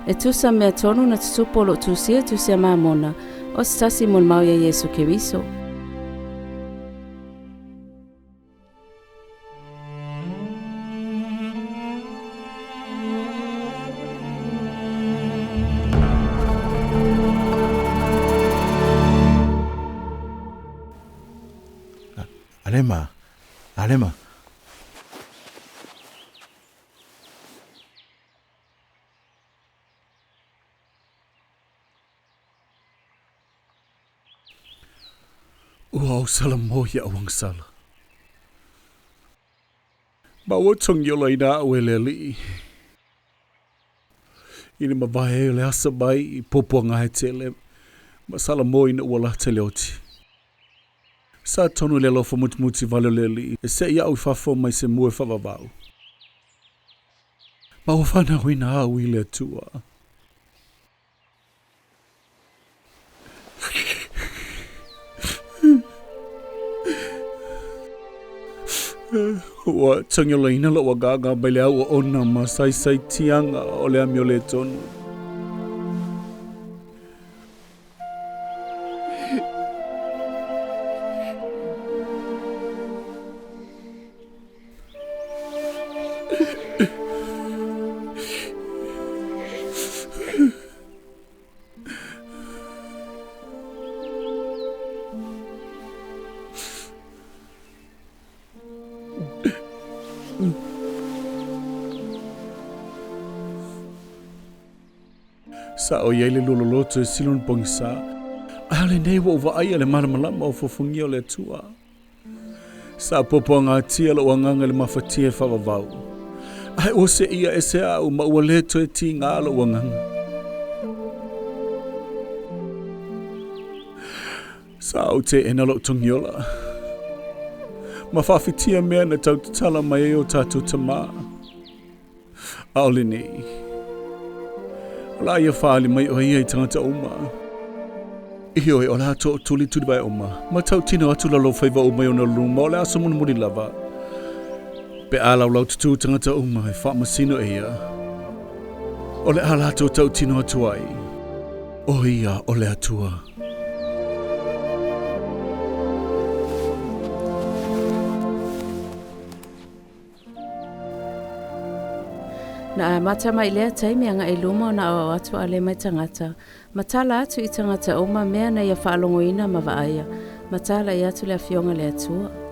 E tusa mea tonu na tutupu o loo tusia Tusi a Mamona, o se tasi molimau ia Iesu Keriso. Alema, Alema. Ua ou sala mo ia uagasala. Ma ua togiolaina au e le Alii. Ina mavae o le asa mai i puapuaga tele ma salamo ina ua lata le oti. Sa tonu le alofa mutimuti vale o le Alii e se'i a'u i fafo mai se mua e faavavau. Ma ua fanauina au i le Atua. Ua tagiolaina lo'u agaga mai le au oona ma saisaitiaga o le amio lē tonu. Sa o iai le lualoloto e sili ona pogisā. Ae o lenei ua ou vaaia le malamalama o fofogia o le Atua. Sa puapuagatia lo'u agaga i le mafatia e faavavau. Ae ua se'ia ese a'u ma ua lē toe tigā lo'u agaga. Sa ou te'ena lo'u togiola. Ma faafitia mea na tautatala mai ai o tatou tamā. A o lenei. O la ia faali mai o ia i tagata uma. Ioe, o le a to'atulituli vae uma. Ma tautino atu la lou faiva uma i ona luma o le aso mulimuli lava. Pe a laulau tutū tagata uma e faamasino e ia. O le a latou tautino atu ai. O ia o le Atua. Na amata mai lea taimi aga'i luma ona aoao atu Alema i tagata, ma tala atu i tagata uma mea na ia faalogoina ma vaaia, ma tala'i atu le Afioga le Atua.